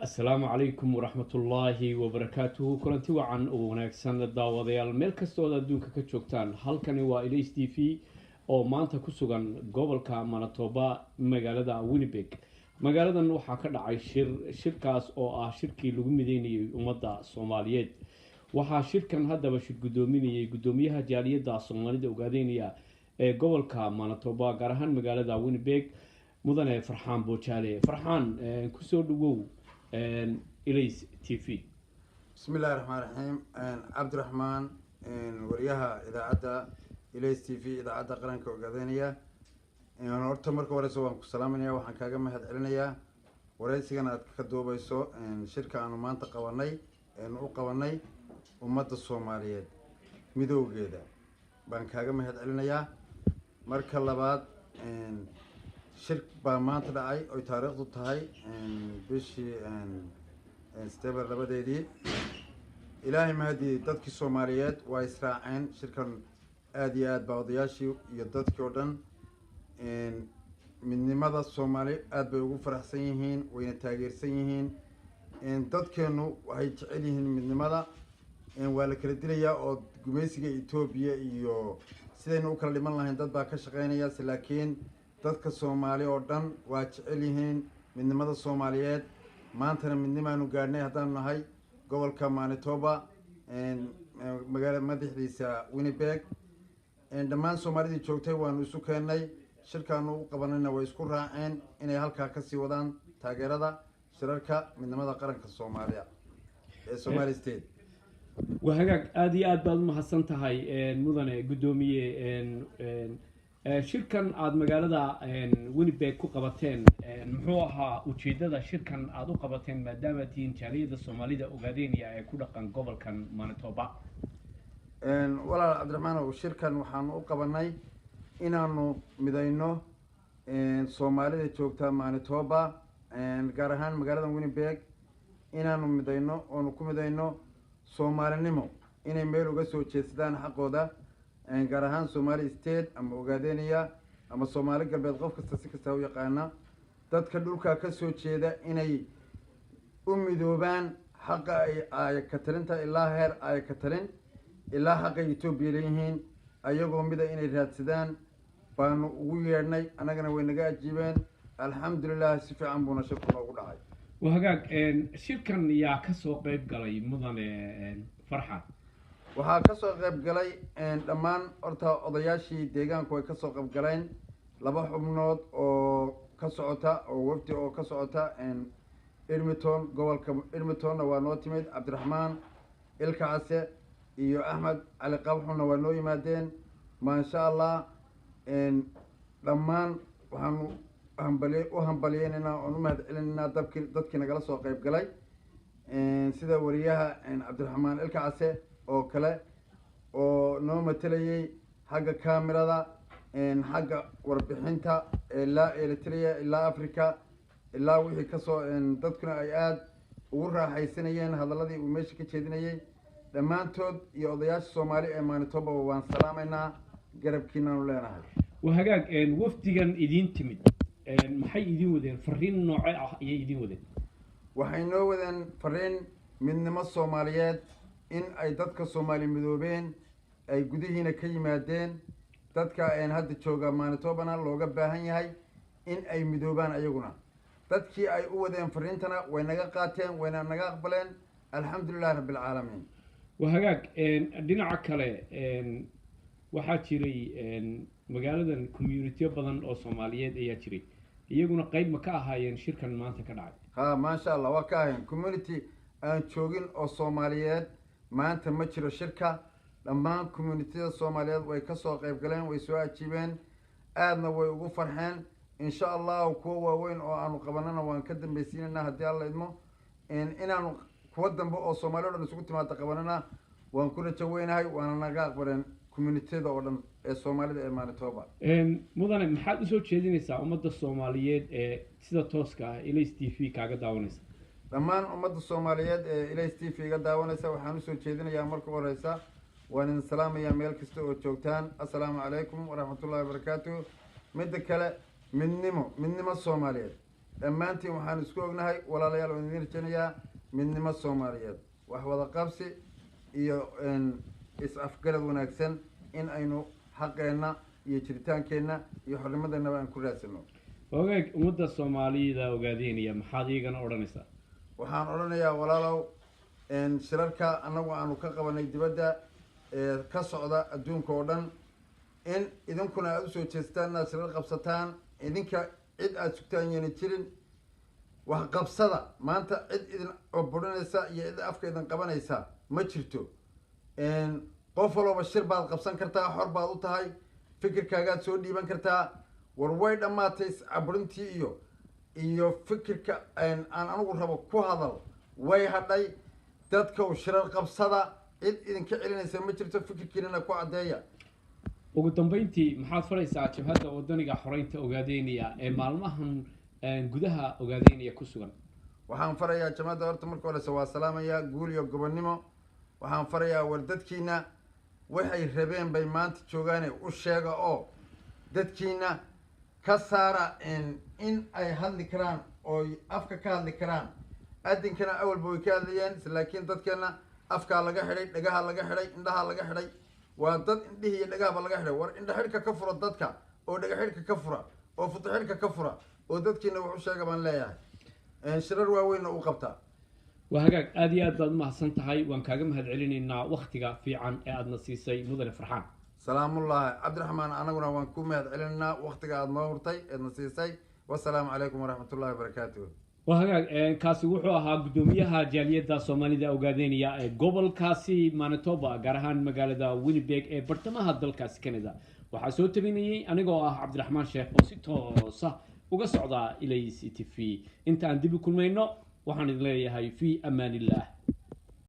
Asalaamu calaykum waraxmatullaahi wabarakaatuhu. Kulanti wacan oo wanaagsan, daawadayaal, meel kasta ood adduunka ka joogtaan. Halkani waa Ilays TV oo maanta ku sugan gobolka Manitoba, magaalada Winnipeg. Magaaladan waxaa ka dhacay shir, shirkaas oo ah shirkii lagu mideynayay ummadda Soomaaliyeed. Waxaa shirkan haddaba shir guddoominayay guddoomiyaha jaaliyadda Soomaalida Ogaadeynaya ee gobolka Manitoba, gaar ahaan magaalada Winnipeg, mudane Farxaan Boojaale. Farxaan, kusoo dhawow Ilays TV. Bismi illahi raxmaan raxiim. Cabdiraxmaan, wariyaha idaacadda Ilays TV, idaacadda qaranka Ogaadeynaya, horta marka horeysa waan ku salaamanaya. Waxaan kaaga mahad celinayaa wareysigan aad ka duubeyso shirka aanu maanta qabanay, eenu u qabanay ummadda Soomaaliyeed midowgeeda baan kaaga mahad celinayaa. Marka labaad, shir baa maanta dhacay oy taariikhdu tahay bishii September 2deedii. Ilaahay mahadiyey, dadkii Soomaaliyeed waa israaceen. Shirkan aada iyo aad baa odayaashii iyo dadkii oo dhan midnimada Soomaali aada bay ugu faraxsan yihiin, wayna taageersan yihiin. Dadkeenu waxay jecel yihiin midnimada. Waa la kala dilayaa oo gumaysiga Etoobiya iyo sidaynu u kala dhiman lahayn dad baa ka shaqeynaya, laakiin dadka Soomaali oo dhan waa jecel yihiin midnimada Soomaaliyeed. Maantana midnimaanu gaadhnay haddaanu nahay gobolka Manitoba, magaala madaxdiisa Winnipeg. Dhammaan Soomaalidii joogtay waanu isu keennay. Shirkaanu u qabanayna way isku raaceen inay halkaa kasii wadaan taageerada shirarka midnimada qaranka Soomaaliya ee Somali State. Waa hagaag, aada iyo aad baad umahadsan tahay, mudane guddoomiye. Shirkan aada magaalada Winnipeg ku qabateen, muxuu ahaa ujeedada shirkan aada u qabateen, maadaama tihiin jaaliyadda Soomaalida Ogaadeynaya ee ku dhaqan gobolkan Manitoba? Walaal Cabdiraxmaanow, shirkan waxaanu u qabanay inaanu midayno Soomaalida joogta Manitoba, gaar ahaan magaalada Winnipeg, inaanu midayno oonu ku midayno Soomaalinimo, inay meel uga soo jeedsadaan xaqooda, gaar ahaan Somali State ama Ogaadeynaya ama Soomaali Galbeed, qof kasta si kasta u yaqaana. Dadka dhulkaa ka soo jeeda inay u midoobaan xaqa ay ka talinta, ilaa heer ay ka talin, ilaa xaqay Etoobiya leeyihiin ayagoo mida inay raadsadaan baanu ugu yeedhnay. Annagana way naga ajiibeen, alxamdulilah, si fiican buuna shirku noogu dhacay. Waa hagaag. Shirkan yaa kasoo qeyb galay, mudane Farxan? Waxaa kasoo qayb galay dhammaan horta odayaashii deegaanku way kasoo qayb galeen, laba xubnood oo ka socota oo wafdi oo ka socota Edmonton, gobolka Edmontonna waa noo timid. Cabdiraxmaan Ilka Case iyo Axmed Cali Qabxuna waa noo yimaadeen, maasha Allah. Dhammaan waxaanu hambali u hambaliyeynaynaa oon u mahad celinaynaa dabkii dadkii nagala soo qayb galay, sida wariyaha Cabdiraxmaan Ilka Case oo kale oo noo matelayay xagga camerada, xagga warbixinta, ilaa Eritrea, ilaa Africa, ilaa wixii kasoo dadkuna ay aada ugu raaxaysanayeen hadaladii uu meesha ka jeedinayay. Dhammaantood iyo odayaasha Soomaali ee Manitoba waan salaamaynaa, garabkiinaanu leenahay. Waa hagaag. Wafdigan idiin timid maxay idiin wadeen? Fariin nooce ah ayay idiin wadeen? Waxay noo wadeen fariin midnimo Soomaaliyeed, in ay dadka Soomaali midoobeen, ay gudihiina ka yimaadeen. Dadka hadda jooga Manitobana looga baahan yahay in ay midoobaan ayaguna. Dadkii ay u wadeen fariintana way naga qaateen, wayna naga aqbaleen, alxamdulilahi rabbi alcaalamiin. Waa hagaag. Dhinaca kale, waxaa jiray magaaladan communityo badan oo Soomaaliyeed ayaa jiray. Iyaguna qayb ma ka ahaayeen shirkan maanta ka dhacay? Ha, maasha Allah, waa ka ahayn. Community aan joogin oo Soomaaliyeed maanta ma jiro shirka. Dhammaan communityada Soomaaliyeed way kasoo qayb galeen, way soo ajiibeen, aadna way ugu farxeen. Insha Allahu kuwa waaweyn oo aanu qabanana waan ka dambaysiinayna haddii Alla idmo. Inaanu kuwa dambe oo Soomaali o dhan isugu timaada qabanana waan ku rajo weynahay, waana naga aqbaleen communityada oo dhan ee Soomaalida ee Manitoba. Mudane, maxaad usoo jeedinaysaa ummadda Soomaaliyeed ee sida tooska ah Ilays TV kaaga daawanaysa? Dhammaan ummadda Soomaaliyeed ee Ilays TV iga daawanaysa waxaan usoo jeedinayaa, marka horeysa waan idin salaamayaa meel kasta oo joogtaan, assalaamu calaykum waraxmatullahi wabarakaatu. Midda kale, midnimo, midnimo Soomaaliyeed. Dhammaantiin waxaan isku ognahay, walaalayaal, waan idiin rajaynayaa midnimo Soomaaliyeed, wax wada qabsi iyo is-afgarad wanaagsan in aynu xaqeenna iyo jiritaankeenna iyo xornimadeennaba aan ku raadsano. Ogaag, ummadda Soomaalida Ogaadeynaya maxaad iyagana odhanaysaa? Waxaan odhanayaa, walaalow, shirarka annagu aanu ka qabanay dibadda ee ka socda adduunka oo dhan, in idinkuna aada usoo jeestaan inaad shirar qabsataan. Idinka cid aada sugtaan yana jirin, wax qabsada. Maanta cid idin burinaysa iyo cid afka idin qabanaysa ma jirto. Qof walooba shir baad qabsan kartaa, xor baad u tahay, fikirkaagaad soo dhiiban kartaa. War way dhammaatay caburintii iyo fikirka aan anigu rabo ku hadal, way hadhay. Dadka u shirar qabsada, cid idinka celinaysa ma jirto, fikirkiinana ku caddeeya. Ugu dambeyntii, maxaad faraysaa Jabhadda Wadaniga Xoreynta Ogaadeynaya ee maalmahan gudaha Ogaadeynaya ku sugan? Waxaan farayaa jamaacadda, horta marka horeyse waa salaamayaa, guul iyo gobonnimo. Waxaan farayaa, war dadkiina waxay rabeen bay maanta joogaane, u sheega oo dadkiina ka saara in ay hadli karaan ooy afka ka hadli karaan. Adinkana awalba way ka hadlayeen, laakiin dadkeena afkaa laga xidhay, dhagaha laga xidhay, indhaha laga xidhay. Waa dad indhihii iyo dhagahaba laga xidhay. War indha xidhka ka fura dadka, oo dhaga xidhka ka fura, oo futo xidhka ka fura, oo dadkiina wax u sheega baan leeyahay. Shirar waaweynna u qabtaa. Waa hagaag, aada iyo aad baad umahadsan tahay. Waan kaaga mahad celinaynaa waktiga fiican ee aadna siisay, mudane Farxaan. Salaamullaahi, Cabdiraxmaan. Anaguna waan ku mahad celinaynaa waktiga aada noo hurtay eedna siisay. Wasalaamu calaykum waraxmatullahi wabarakaatuh. Waa hagaag, kaasi wuxuu ahaa guddoomiyaha jaaliyadda Soomaalida Ogaadeynaya ee gobolkaasi Manitoba, gaar ahaan magaalada Winnipeg ee bartamaha dalkaasi Canada. Waxaa soo tabinayay anigoo ah Cabdiraxmaan Sheekh oo si toosa uga socda Ilays TV. Inta aan dib u kulmayno, waxaan idin leeyahay fi amaan illah.